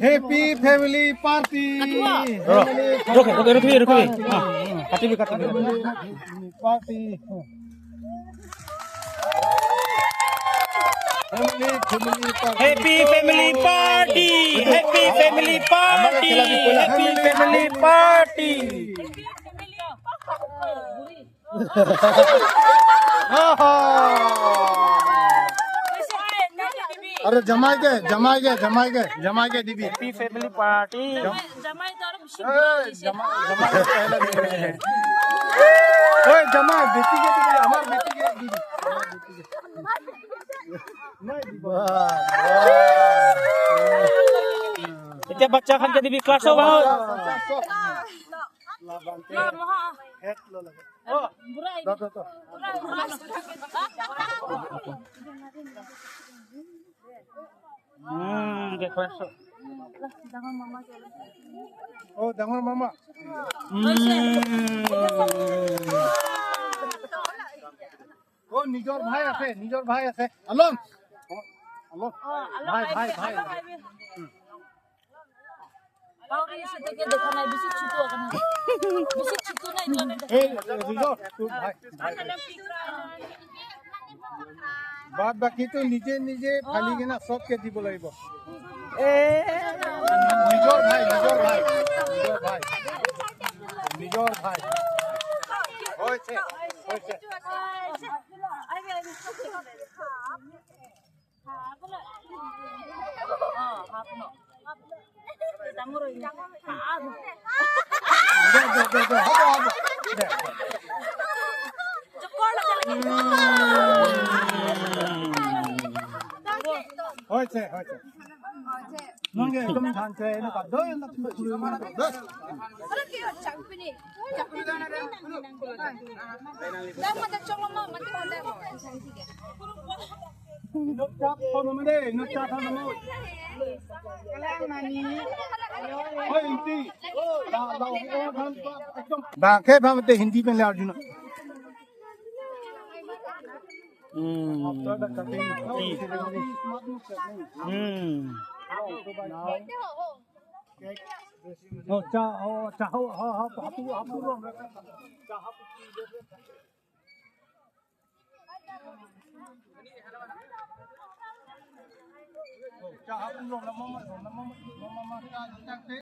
Happy family party. ৰখি ৰখি ৰখিবি ৰখিবি, কাটিবি কাটিবি। Party. Family family party. Happy family party, happy family party, happy family party. আরে জামাইকে জামাইকে জামাইকে জামাইকে দিবি। Happy family party. জামাই তো আরো বেশি। জামাই জামাই পহলে দিবি। ওই জামাই বেটিকে দিবি, আমার বেটিকে দিবি। নাই দিব। এতিয়া বাচ্চা খানকে দিবি ক্লাছো ভাল। ও ডাঙৰ মামা। ও নিজৰ ভাই আছে, নিজৰ ভাই আছে। আলম আলম ভাই ভাই ভাই। দেখা নাই, বেশি ছোট, বেশি ছোট নাই। এই নিজৰ ভাই ভাই। বাদ বাকীটো নিজে নিজে ফালি কিনে চবকে দিব লাগিব। নিজৰ ভাই, নিজৰ ভাই, নিজৰ ভাই, নিজৰ ভাই। হৈছে হৈছে। দে দে দে দে, হ'ব হ'ব দে। হৈছে হৈছে। নঙ্গে একদম ধানছে এনেকুৱা দৈ। बाखे भामते हिंदी में ले अर्जुन।